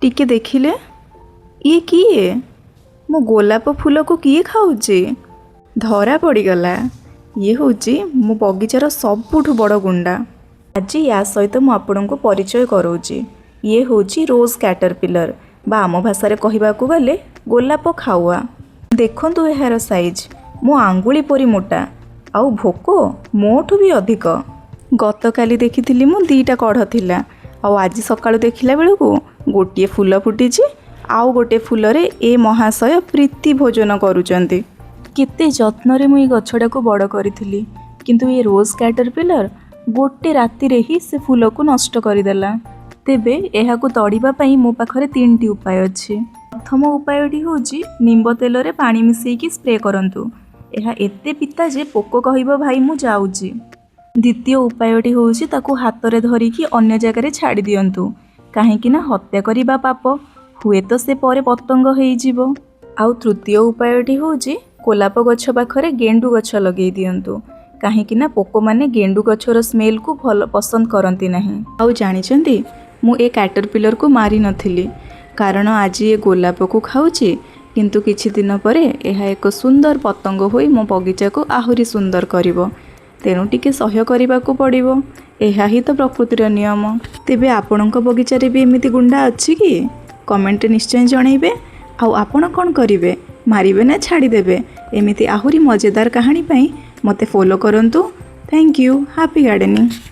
ଟିକେ ଦେଖିଲେ, ଇଏ କିଏ? ମୋ ଗୋଲାପ ଫୁଲକୁ କିଏ ଖାଉଛି? ଧରା ପଡ଼ିଗଲା। ଇଏ ହେଉଛି ମୋ ବଗିଚାର ସବୁଠୁ ବଡ଼ ଗୁଣ୍ଡା। ଆଜି ୟା ସହିତ ମୁଁ ଆପଣଙ୍କୁ ପରିଚୟ କରାଉଛି। ଇଏ ହେଉଛି ରୋଜ୍ କ୍ୟାଟରପିଲର ବା ଆମ ଭାଷାରେ କହିବାକୁ ଗଲେ ଗୋଲାପ ଖାଉଆ। ଦେଖନ୍ତୁ ଏହାର ସାଇଜ୍, ମୋ ଆଙ୍ଗୁଳି ପରି ମୋଟା, ଆଉ ଭୋକ ମୋଠୁ ବି ଅଧିକ। ଗତକାଲି ଦେଖିଥିଲି ମୁଁ, 2ଟା କଢ଼ ଥିଲା, ଆଉ ଆଜି ସକାଳୁ ଦେଖିଲା ବେଳକୁ ଗୋଟିଏ ଫୁଲ ଫୁଟିଛି, ଆଉ ଗୋଟେ ଫୁଲରେ ଏ ମହାଶୟ ପ୍ରୀତି ଭୋଜନ କରୁଛନ୍ତି। କେତେ ଯତ୍ନରେ ମୁଁ ଏଇ ଗଛଟାକୁ ବଡ଼ କରିଥିଲି, କିନ୍ତୁ ଏ ରୋଜ୍ କ୍ୟାଟରପିଲର ଗୋଟେ ରାତିରେ ହିଁ ସେ ଫୁଲକୁ ନଷ୍ଟ କରିଦେଲା। ତେବେ ଏହାକୁ ତଡ଼ିବା ପାଇଁ ମୋ ପାଖରେ ତିନିଟି ଉପାୟ ଅଛି। ପ୍ରଥମ ଉପାୟଟି ହେଉଛି ନିମ୍ବ ତେଲରେ ପାଣି ମିଶେଇକି ସ୍ପ୍ରେ କରନ୍ତୁ। ଏହା ଏତେ ପିତା ଯେ ପୋକ କହିବ, "ଭାଇ, ମୁଁ ଯାଉଛି।" ଦ୍ୱିତୀୟ ଉପାୟଟି ହେଉଛି ତାକୁ ହାତରେ ଧରିକି ଅନ୍ୟ ଜାଗାରେ ଛାଡ଼ି ଦିଅନ୍ତୁ, କାହିଁକି ନା ହତ୍ୟା କରିବା ପାପ, ହୁଏତ ସେ ପରେ ପତଙ୍ଗ ହେଇଯିବ। ଆଉ ତୃତୀୟ ଉପାୟଟି ହେଉଛି ଗୋଲାପ ଗଛ ପାଖରେ ଗେଣ୍ଡୁ ଗଛ ଲଗେଇ ଦିଅନ୍ତୁ, କାହିଁକି ନା ପୋକମାନେ ଗେଣ୍ଡୁ ଗଛର ସ୍ମେଲକୁ ଭଲ ପସନ୍ଦ କରନ୍ତି ନାହିଁ। ଆଉ ଜାଣିଛନ୍ତି, ମୁଁ ଏ କ୍ୟାଟରପିଲରକୁ ମାରିନଥିଲି, କାରଣ ଆଜି ଏ ଗୋଲାପକୁ ଖାଉଛି, କିନ୍ତୁ କିଛି ଦିନ ପରେ ଏହା ଏକ ସୁନ୍ଦର ପତଙ୍ଗ ହୋଇ ମୋ ବଗିଚାକୁ ଆହୁରି ସୁନ୍ଦର କରିବ। ତେଣୁ ଟିକେ ସହ୍ୟ କରିବାକୁ ପଡ଼ିବ। ଏହା ହିଁ ତ ପ୍ରକୃତିର ନିୟମ। ତେବେ ଆପଣଙ୍କ ବଗିଚାରେ ବି ଏମିତି ଗୁଣ୍ଡା ଅଛି କି? କମେଣ୍ଟରେ ନିଶ୍ଚୟ ଜଣାଇବେ। ଆଉ ଆପଣ କ'ଣ କରିବେ, ମାରିବେ ନା ଛାଡ଼ିଦେବେ? ଏମିତି ଆହୁରି ମଜେଦାର କାହାଣୀ ପାଇଁ ମୋତେ ଫଲୋ କରନ୍ତୁ। Thank you. Happy gardening.